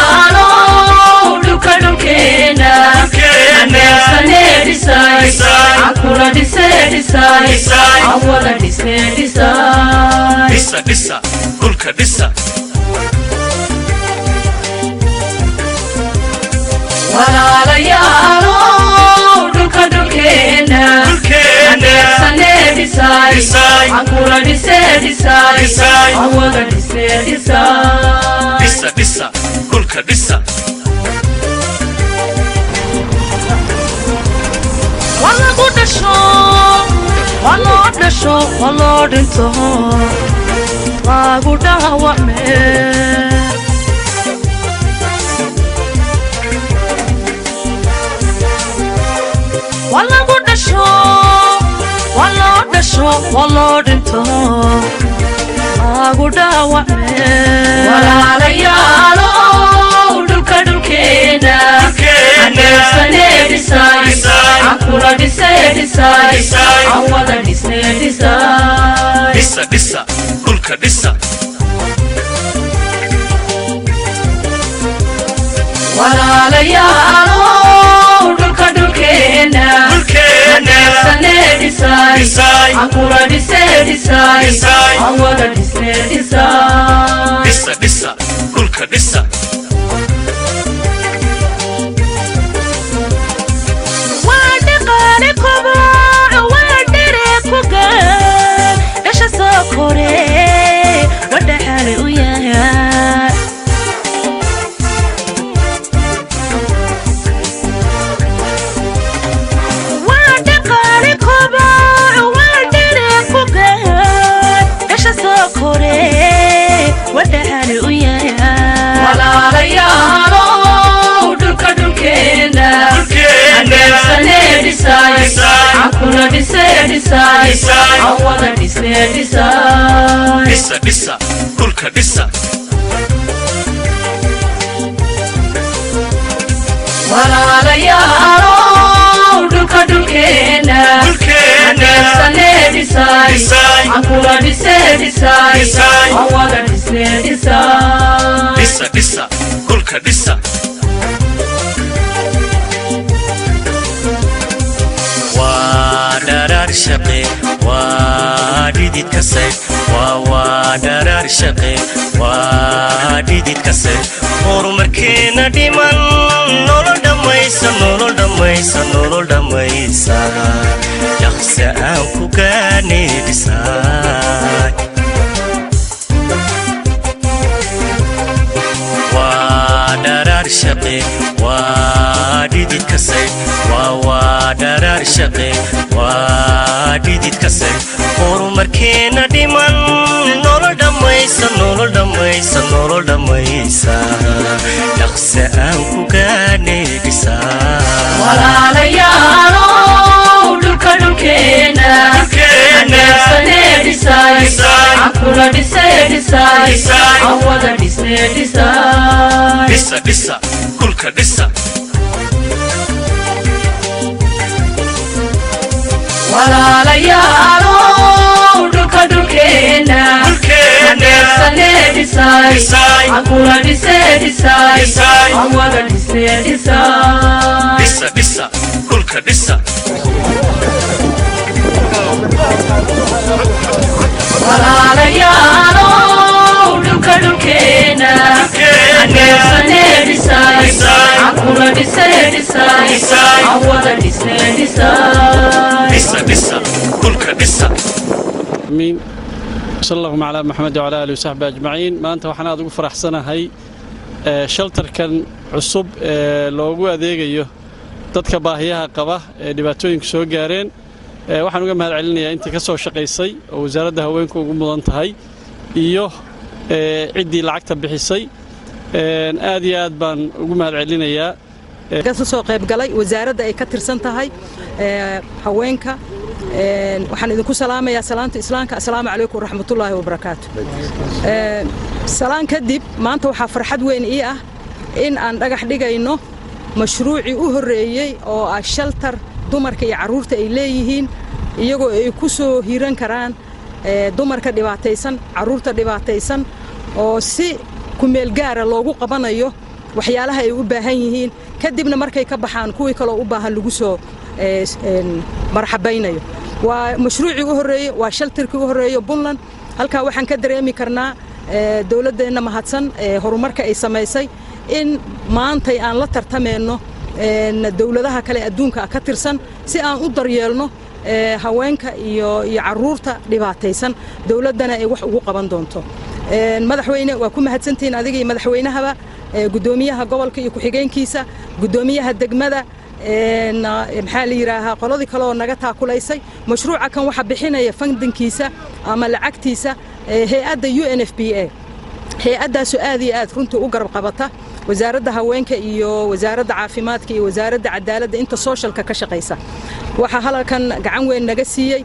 Walaalayaalow, dhulka dhulkeena aneebsanee dhisay, aan kula dhisee dhisay, aan wada dhisnee dhisay. Dhisa, dhisa dhulka, dhisa. Walaalayaalow, dhulka dhulkeena aneebsanee dhisay, aan kula dhisee dhisay, aan wada dhisnee dhisay. Dhisa, dhisa dhulka, dhisa. Waa lagu dhasho, waa loo dhasho, waa loo dhinto, lagu dhaawacme. Waa lagu dhasho, waa loo dhasho, waa loo dhinto, lagu dhaawacme. Walaalayaalow, dhulka dhulkeena aneebsanee dhisay, aan kula dhisee dhisay, aan wada dhisnee dhisay. Dhisa, dhisa dhulka, dhisa. Walaalayaalow, dhulka dhulkeena aneebsanee dhisay, aan kula dhisee dhisay, aan wada dhisnee dhisay. Dhisa, dhisa dhulka, dhisa. Waa dhaqaale koboc, waa dhere ku gaar dhasha soo kore, waa dhaxale u yahay. Waa dhaqaale koboc, waa dhere ku gaar dhasha soo kore, waa dhaxale u yahay. Walaalayaalow, dhulka dhulkeena aneebsanee dhisay, aan kula dhisee dhisay, aan wada dhisnee dhisay. Dhisa, dhisa dhulka, dhisa. Walaalayaalow, dhulka dhulkeena aneebsanee dhisay, aan kula dhisee dhisay, aan wada dhisnee dhisay. Dhisa, dhisa dhulka, dhisa. Waa dharaar shaqe, waa dhidid ka sayr, waa dharaar shaqe, waa dhidid ka sayr, horumarkeena dhiman, nolol dhammaysa, nolol dhammaysa, nolol dhammaysa, dhaqse aan ku gaadhnay dhisaay. Waa dharaar shaqe, waa dhidid ka sayr, waa dharaar shaqe, waa dhidid ka sayr, horumarkeena dhiman, nolol dhammaysa, nolol dhammaysa, nolol dhammaysa, dhaqse aan ku gaadhnay dhisaay. Walaalayaalow, dhulka dhulkeena aneebsanee dhisay, aan kula dhisee dhisay, aan wada dhisnee dhisay. Dhisa, dhisa dhulka, dhisa. Walaalayaalow, dhulka dhulkeena aneebsanee dhisay, aan kula dhisee dhisay, aan wada dhisnee dhisay. Dhisa, dhisa dhulka, dhisa. Walaalayaalow, dhulka dhulkeena aneebsanee dhisay, aan kula dhisee dhisay, aan wada dhisnee dhisay. Dhisa, dhisa dhulka, dhisa. Amiin. Sal allahuma calaa Maxamed wcalaa aalihi wasaxbi ajmaciin. Maanta waxaan aad ugu faraxsanahay shelterkan cusub ee loogu adeegayo dadka baahiyaha qaba ee dhibaatooyinku soo gaareen. Waxaan uga mahad celinayaa intii ka soo shaqaysay oo wasaaradda haweenku ugu mudan tahay iyo ciddii lacagta bixisay. Aad iyo aad baan ugu mahad celinayaa ka soo qayb galay wasaaradda ay ka tirsan tahay haweenka. Waxaan idinku salaamayaa salaanta islaamka, assalaamu calaykum waraxmatullaahi wabarakaatu. Salaan kadib, maanta waxaa farxad weyn ii ah in aan dhagax dhigayno mashruucii u horreeyey oo ah shelter dumarka iyo carruurta ay leeyihiin, iyagoo ay ku soo hiiran karaan dumarka dhibaataysan, carruurta dhibaataysan, oo si Ku meel gaara loogu qabanayo waxyaalaha ay u baahan yihiin, kadibna markay ka baxaan kuwii kaloo u baahan lagu soo marxabaynayo. Waa mashruucii u horreeyey, waa shelterkii u horreeyo Puntland. Halkaa waxaan ka dareemi karnaa dowladdeenna mahadsan horumarka ay samaysay, in maantay aan la tartameenno dowladaha kale adduunka ka tirsan si aan u daryeelno haweenka iyo carruurta dhibaataysan, dowladdana ay wax ugu qaban doonto. Madaxweyne, waa ku mahadsantihiin adiga iyo madaxweynahaba, guddoomiyaha gobolka iyo ku-xigeenkiisa, guddoomiyaha degmada, maxaa la yidhaahaa, qoladii kale oo naga taakulaysay mashruuca kan. Waxa bixinaya fundingkiisa ama lacagtiisa hay-adda UNFPA, hay-addaasoo aad iyo aad runtii u garab qabata wasaaradda haweenka iyo wasaaradda caafimaadka iyo wasaaradda cadaaladda, inta socialka ka shaqaysa. Waxaa halkan gacan weyn naga siiyey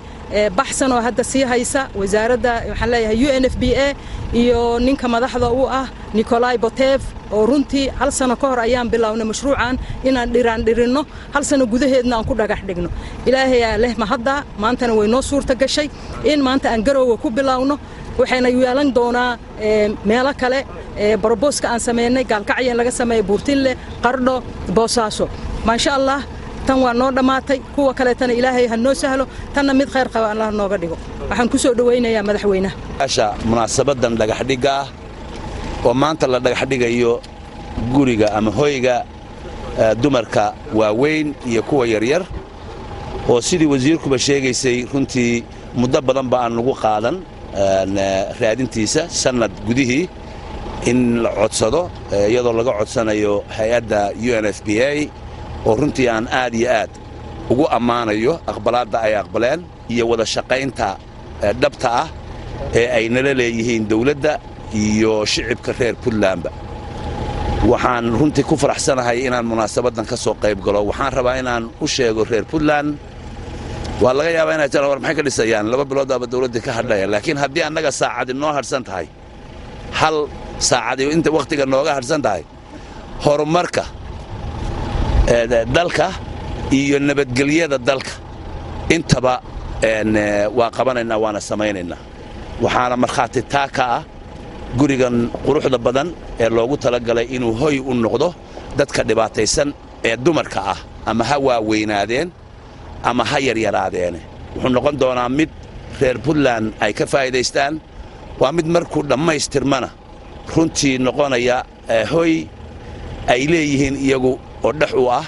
Baxsan oo hadda sii haysa wasaaradda, waxaan leeyahay UNFPA, iyo ninka madaxda u ah Nikolai Botev, oo runtii hal sano ka hor ayaan bilownay mashruucan inaan dhiraan dhirinno, hal sano gudaheedna aan ku dhagax dhigno. Ilaahayaa leh mahadda, maantana way noo suurta gashay in maanta aan Garoowe ku bilowno. Waxayna yeelan doonaa meelo kale proposalka aan sameynay, Gaalkacyo in laga sameeyo, Buurtinle, Qardho, Boosaaso. Maasha Allah, tan waa noo dhammaatay, kuwa kaleetana Ilaahay ha noo sahlo, tanna mid khayr qaba Allah nooga dhigo. Waxaan ku soo dhowaynayaa madaxweynaha. Munaasabadan dhagaxdhigga ah oo maanta la dhagaxdhigayo guriga ama hoyga dumarka waaweyn iyo kuwa yaryar, oo sidii wasiirkuba sheegaysay runtii muddo badan ba aan lagu qaadan raadintiisa, sannad gudihii in la codsado, iyadoo laga codsanayo hay-adda UNFPA, oo runtii aan aad iyo aad ugu ammaanayo aqbalaadda ay aqbaleen iyo wada shaqaynta dhabta ah ee ay nala leeyihiin dawladda iyo shicibka reer Puntlandba. Waxaan runtii ku faraxsanahay inaan munaasabaddan ka soo qayb galo. Waxaan rabaa inaan u sheego reer Puntland, waa laga yaabaa inay tiraan, "War maxay ka dhisayaan? 2 biloodaaba dawladdii ka hadhaya." Laakiin haddii annaga saacadi noo hadhsan tahay, hal saacadi inta wakhtiga nooga hadhsan tahay, horumarka dalka iyo nabadgelyada dalka intaba waa qabanaynaa, waana samaynaynaa. Waxaana markhaati taa ka ah gurigan quruxda badan ee loogu talagalay inuu hoy u noqdo dadka dhibaataysan ee dumarka ah, ama ha waaweynaadeen ama ha yaryaraadeene. Wuxuu noqon doonaa mid reer Puntland ay ka faa'iidaystaan. Waa mid markuu dhammaystirmana runtii noqonaya hoy ay leeyihiin iyagu oo dhex u ah,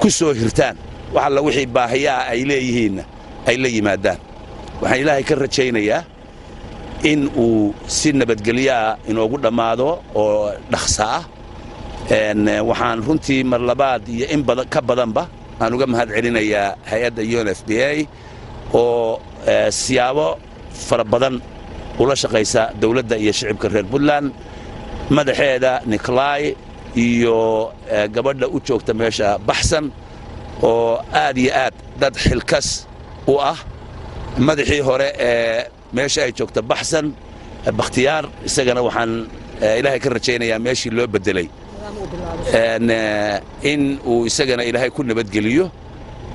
ku soo hirtaan wax alla wixii baahiyaha ay leeyihiinna ay la yimaadaan. Waxaan Ilaahay ka rajaynayaa in uu si nabadgelyoah inoogu dhammaado oo dhaqsa ah. Waxaan runtii mar labaad iyo in badan ka badanba aan uga mahad celinayaa hay-adda UNFPA oo siyaabo fara badan ula shaqaysa dawladda iyo shicibka reer Puntland, madaxeeda Nikolai iyo gabadha u joogta meesha Baxsan, oo aad iyo aad dad xilkas u ah. Madaxii hore ee meesha ay joogta Baxsan, Bakhtiyaar, isagana waxaan Ilaahay ka rajaynayaa meeshii loo beddelay in uu isagana Ilaahay ku nabadgeliyo,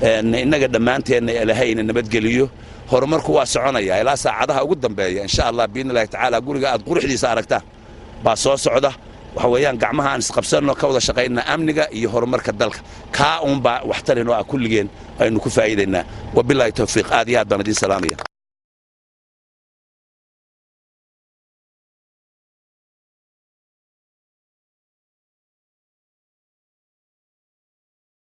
innaga dhammaanteenna Ilaahayna nabadgeliyo. Horumarku waa soconaya ilaa saacadaha ugu dambeeya, insha Allah, biidni Illahi tacaala. Guriga aad quruxdiisa aragtaan baa soo socda. Waxa weeyaan gacmaha aan isqabsanno, ka wada shaqaynna amniga iyo horumarka dalka. Kaa uunbaa waxtarinoo ah, kulligeen aynu ku faa'iidaynaa. Wabilaahi tawfiiq, aad iyo aad baan idiin salaamaya.